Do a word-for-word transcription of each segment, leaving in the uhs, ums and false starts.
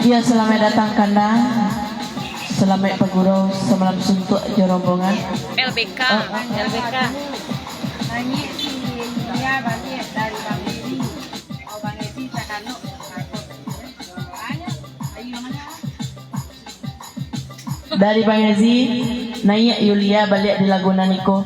Iyo, salamaik datang, Kanda. Salamaik bagurau samalam suntuak jo rombongan. L B K, Oh. L B K. Naiak si Yulia baliak dari Bang Edi. Oh, Bang Edi takalok. Ayo, ayo, mana? Dari Bang Ezi, naiak Yulia baliak di Laguna Niko.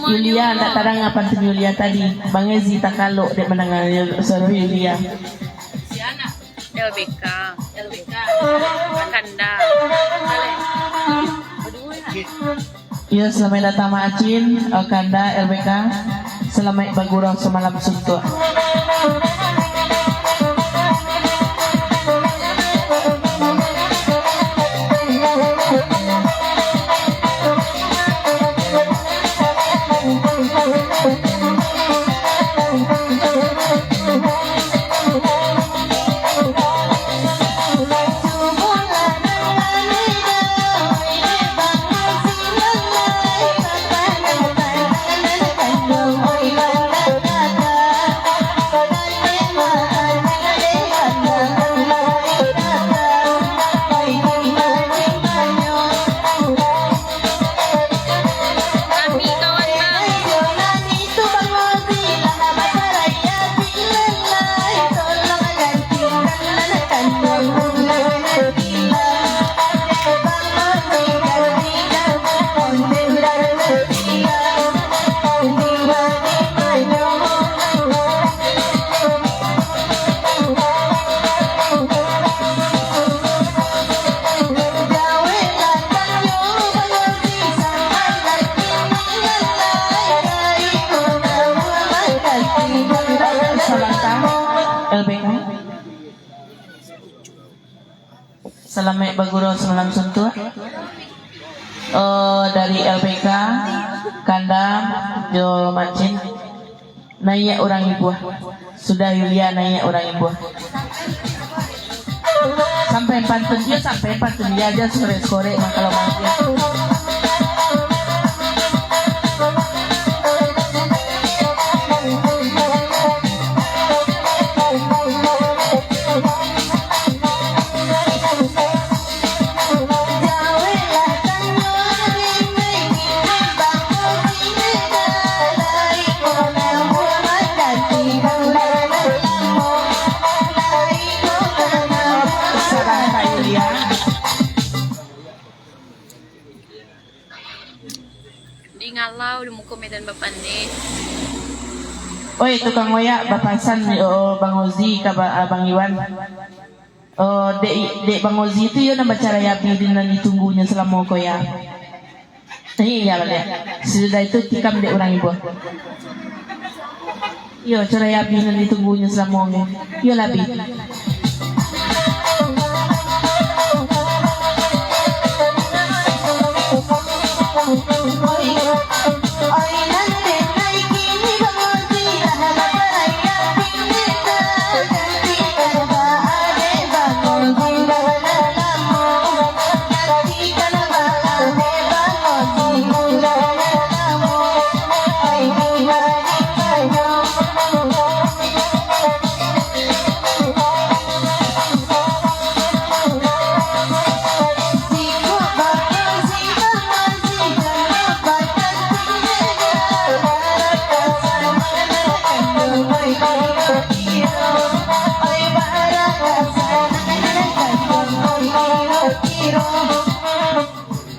Yulia, ndak tarang pantun Yulia tadi. Bang Ezi takalok dek mandanga suaro Yulia. L B K. L B K. Kanda. Iyo, salamaik datang Mak Acin, Kanda, L B K. Salamaik bagurau samalam suntuak. L B K. Salamaik bagurau samalam suntuak. Oh, dari L B K, Kanda, jo Mak Acin. Naiak urang ibuah. Sudah Yulia naiak urang ibuah. Sampai pantun, iyo sampai pantun, iyo jan skorek-skorek mah kalau mangkir. Di ngalau di muko medan bapandeh. Oi, tukang oyak, bapasan, oh, Bang Ozi ka ba-, Bang Iwan. Oh, dek, dek Bang Ozi tu iyo nan bacarai Abi di nan ditunggunyo salamo ko, ya. Iyo, iyo, baliak. Sudah itu tikam dek urang ibo. Iyo, carai Abi nan ditunggunyo salamo ko. Iyo lah, Abi.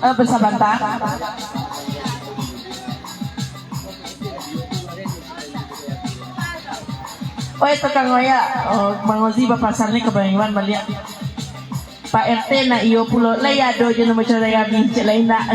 Eh, basabanta. Oi, tukang oyak, oh, Bang Ozi bapasan ni ka Bang Iwan baliak. Pak R T nak iyo pulo, lai ado jo nan bacarai abih, cek lai nak.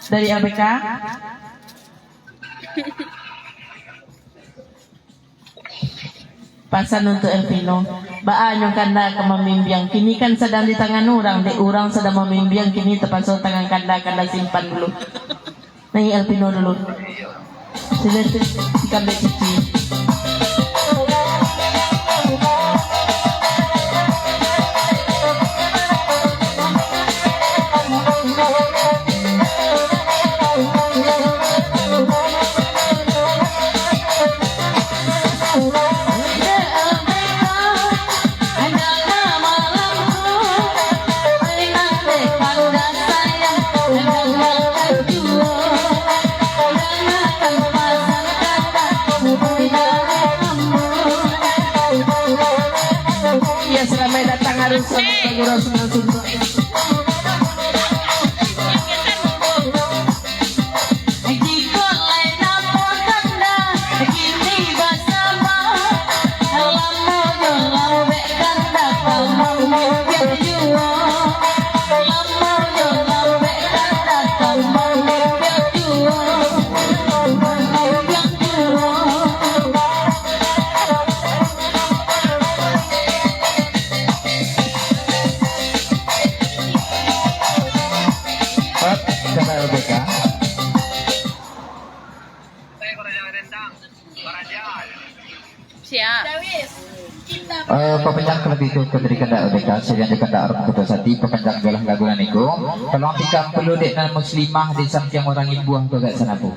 Dari L B K. Pasan untuak Elvino. Baa nyo kanda ka mamimbiang. Kini kan sadang di tangan urang, dek urang sadang mamimbiang, kini tapaso tangan kanda, kanda simpan dulu. Naiak Elvino dulu. Sila tu, tikam dek cici. Ya, selamat datang, Arun, selamat bergurau, senang suntuk. Jikok lai namo kanda, kini basamo. Lamo jo lambek kanda, ka mamimbiang juo. Lamo jo lambek kanda, ka mamimbiang juo. Mamimbiang juo. Pat, kata L B K. Siap. Eh, papanjang kalau itu, kuteri kandak L B K, sadian di kandak Arun Putus Ati, papanjang juo lah lagu nan iko. Tolong tikam dulu dek nan muslimah di samping urang imbuah tu agak sana, Bu.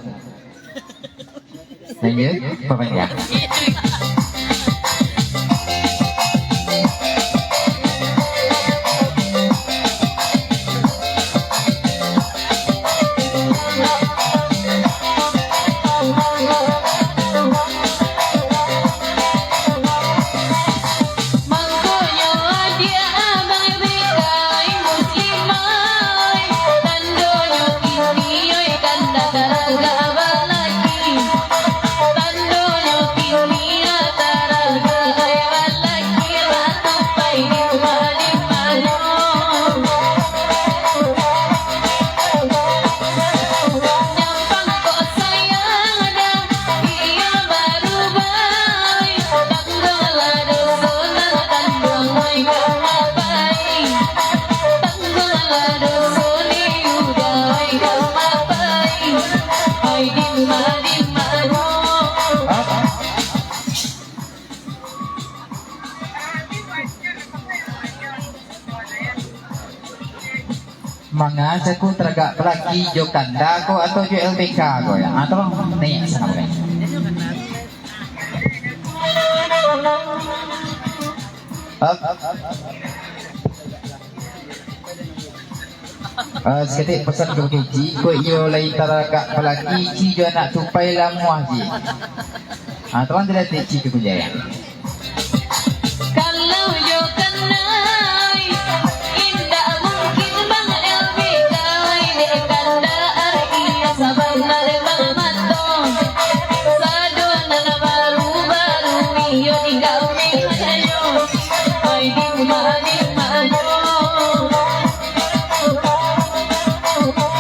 Lanjut, papanjang. Mangkonyo adiak abang bikain muslimah, tandonyo kini oi kanda taragak balaki, tandonyo kini Manga saku taragak palaki jo kanda ko atau jo L B K ko ya? Ah, tolong naiak sana, bukan? Up. Ah, saketek pasan ka Bukik Ci, kok iyo lai taragak palaki, Ci jo anak tupai lamuah, Ci. Ah, tolong dilihat, Ci, ka Kujayang. Kalau yo kanai, indak mungkin Bang L B kai, dek kanda ari sabana Bang Mato. Sado nan baru-baru iyo di kami hanyo. Oi, di ma, di ma, yo.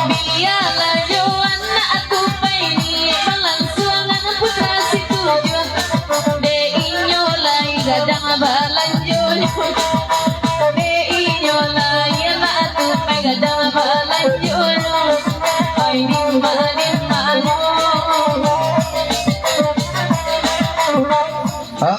Bialah yo anak tupai ni balansuangan putra situjuah. Dek inyo lai gadang balanjonyo. Dek inyo lai anak tupai gadang balanjonyo. Oi, di ma, di ma, yo. Ha?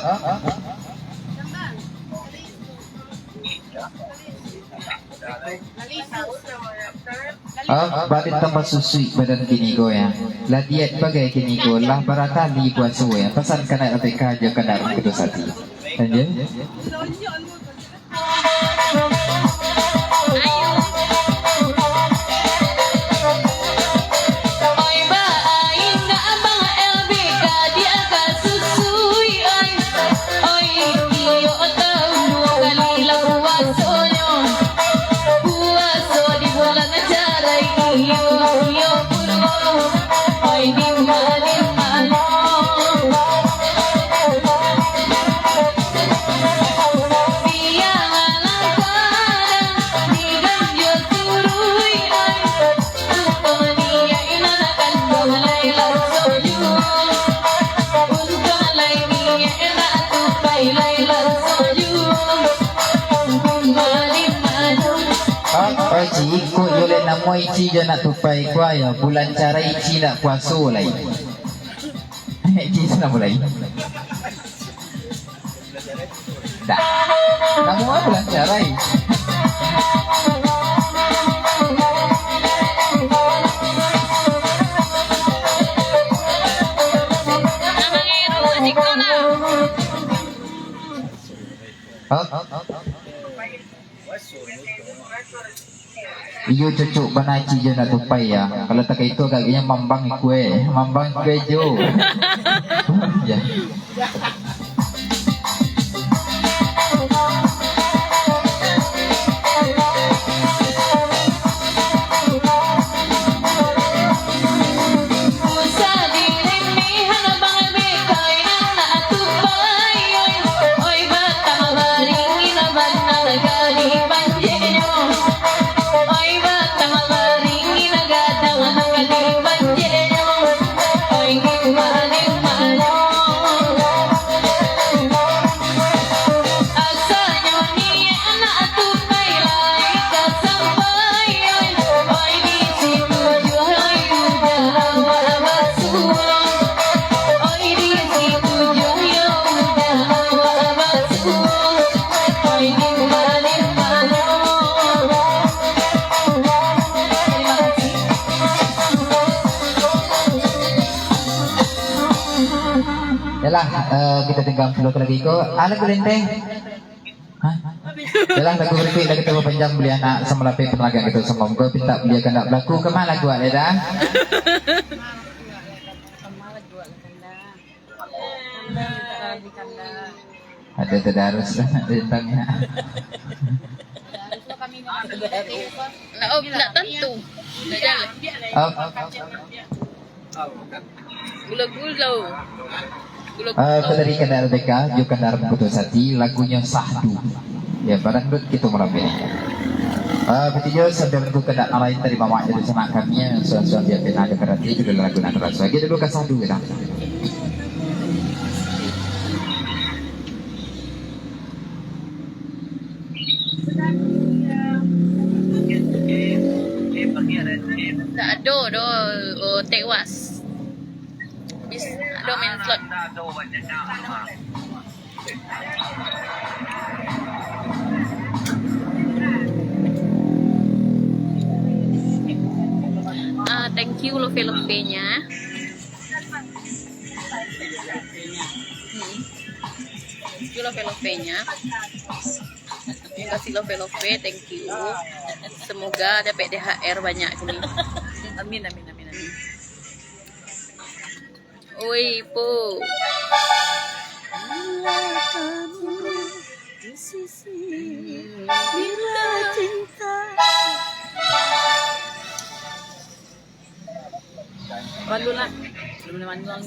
Ah, badan tambah susuik badan kini ko ya. Lah diet bagai kini ko, lah baratali puaso ya. Pasan ka anak L B K jo kanda ari putus ati. Lanjut. Oi, ba, indak Bang L B ka diaga susui, oi. Oi, iyo tahu duo kali lah puasonyo. Puaso di bulan Jarai, iyo, iyo pulo. Oi, di ma, di ma, yo. Bialah kadang di ganjua turuik, oi. Ah, Ci, iko yo lai namo Ci jo anak tupai ko yo, bulan Jarai Ci ndak puaso lai. Ci sana mulai. Dah. Namo bulan Jarai. Hah? Iyo, cocok bana Ci jo anak tupai ya. Kalau takah itu agaknyo mambang ikue, mambang ikue jo. Ya. Yalah, eh, kita tinggal sepuluh lagi ko. Anak kulinteh. Hah? Yalah, lagu berikut lah kita bapanjang baliak nak sama lapeh panalaga kita sama. Kau pinta baliak kandak balaku, kama lagu awak dah? Ada tadarus lah nak tentang ya. Nak, oh, nak tantu. Nak jalan. Oh. Gulo-gulo. Gulo-gulo. Ah, itu dari Kandar L B K, jo Kandar Putus Hati, lagunyo Sahdu. Ya, barang dut kito malam ini. Ah, betul jo, sambil menunggu kandak lain dari mamak jadi sanak kami yang suan-suan dia pernah ada berarti juga lagu nak terasa. Lagi dulu ka Sahdu kita. Tak ado doh, oh, tewas. Bis, ado main slot. Thank you, love-love-nya. Hmm. Thank you, love-love-nya. Terima kasih, love-love, thank you. Semoga dapat T H R banyak sini. Amin, amin, amin, amin. Oi, Po. Bila cinta. Malu lah. Belum ada manuang.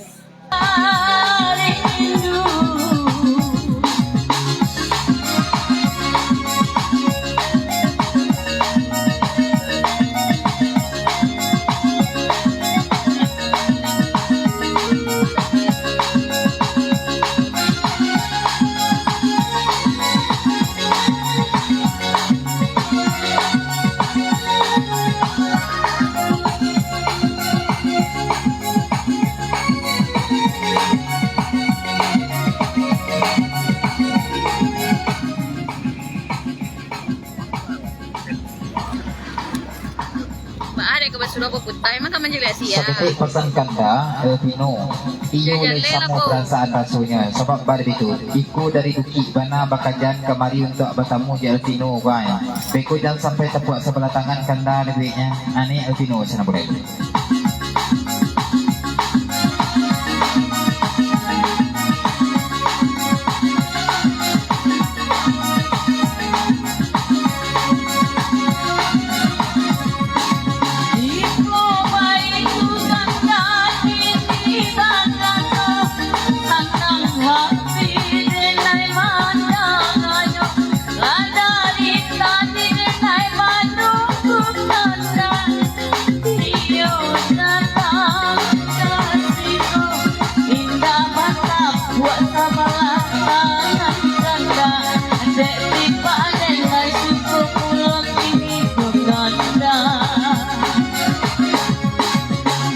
Baa dek ka basuruah baputai, mah ka manjaliak sia. Saketek pasan kanda, eh, Pino. Iyo lai samo parasaan rasonyo, sabab baa dek itu, iko dari Bukik bana bakajan kamari untuak batamu jo Elvino, bai. Beko jan sampai tapuak sabalah tangan kanda dek duiknyo. Ane Elvino sanang burai.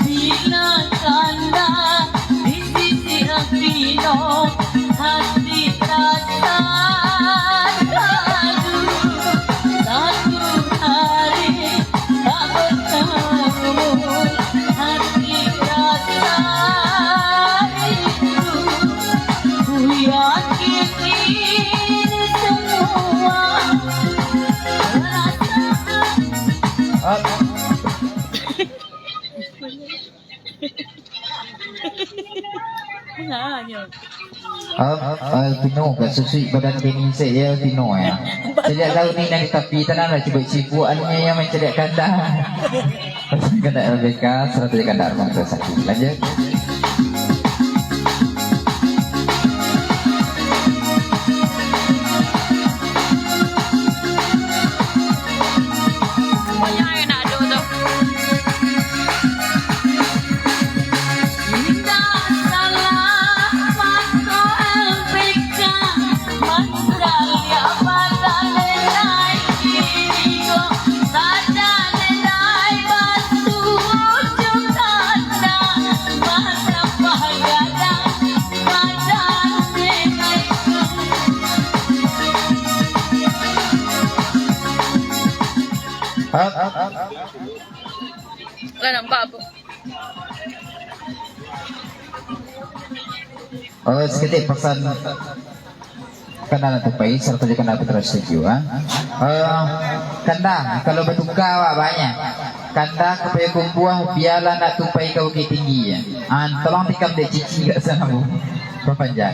Bila kanda di sisi Elvino, hati rasa ragu. Satu hari tak bertemu, hati rasa rindu. Ku yakin ini semua perasaan. Nah, nyo. Ah, ah, Tino, ka susuik badan kini se, yo, Tino, yo. Caliak lau ni nan di tapi, tanang lah, cubo sibuak anu nyo, yo, mancaliak kanda. Kanda L B K, sarato jo kanda Arman Kawasaki. Lanjut. Semuanya enak ado tu. Indak salah pato L B K, manjaliak badan lai kini ko, badan lai basuju kanda, batambah gadang badan lai ko. Hap. Lah nampak apa? Oh, saketek pasan kanda Nan Tupai, sarato jo kanda Putra Studio, ah. Eh, kanda, kalau batuka awak banyak. Kanda Kapayo Kumbuah, bialah Nan Tupai ka Bukittinggi, ya. Ah, tolong tikam dek Cici kat sana, Bu. Papanjang.